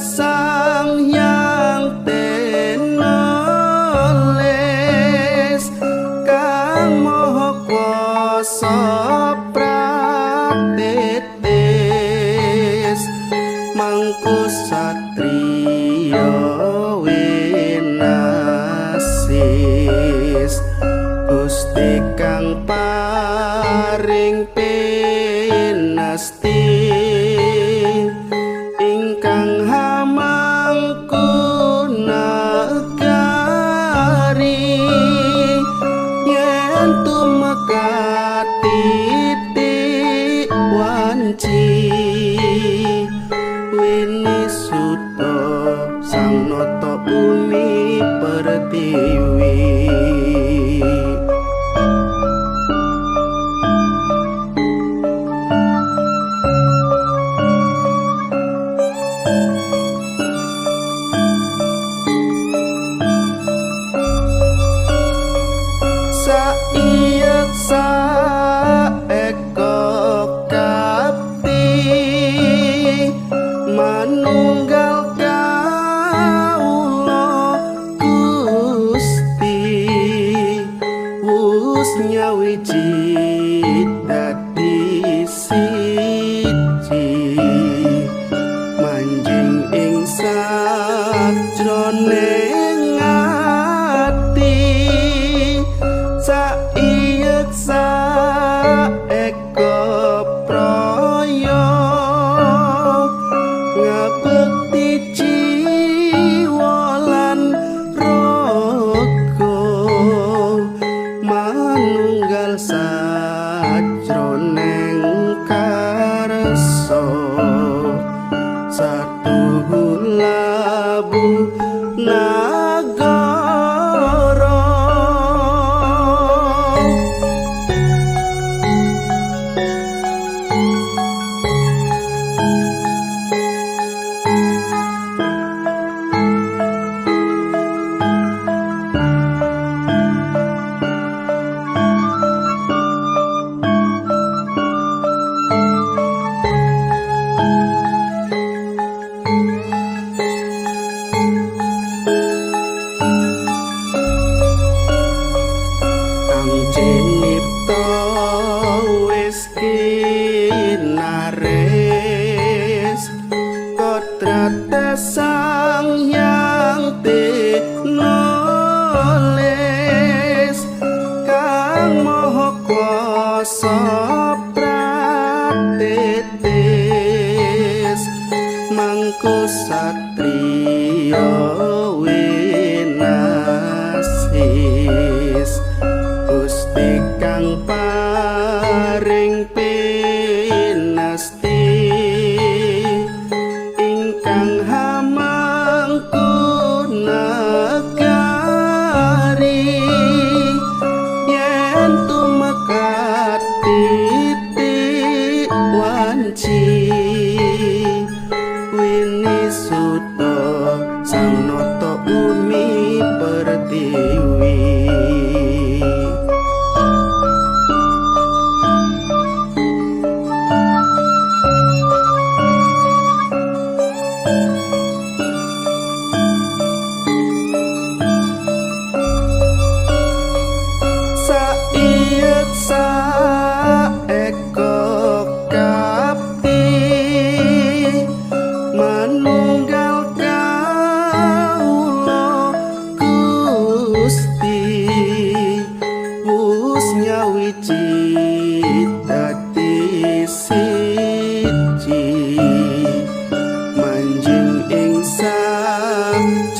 Sang Hyang Tenulis kang Maha Kuwasa pratitis mangku satriya winasis Gusti kang paring pinasti ingkang hamangku nagari yen tumeka titik wanci winisuta sang nata bumi pertiwi. Saiyeksa eka kapti manunggal kawula Gusti wus nyawiji dadi siji manjing ing sajroning ati saiyeksa eka praya ngabekti jiwa lan raga manunggal sajroning karsa satu labu nagara. Kang cinipta wis kinaris kodrate Sang Hyang Tinulis kang Maha Kuwasa pratitis mangku satriya winasis Gusti kang paring pinasti ingkang hamangku nagari yen tumeka titik wanci winisuta sang nata bumi pertiwi. Saiyeksa eka kapti manunggal kawula Gusti wus nyawiji dadi siji manjing ing sajroning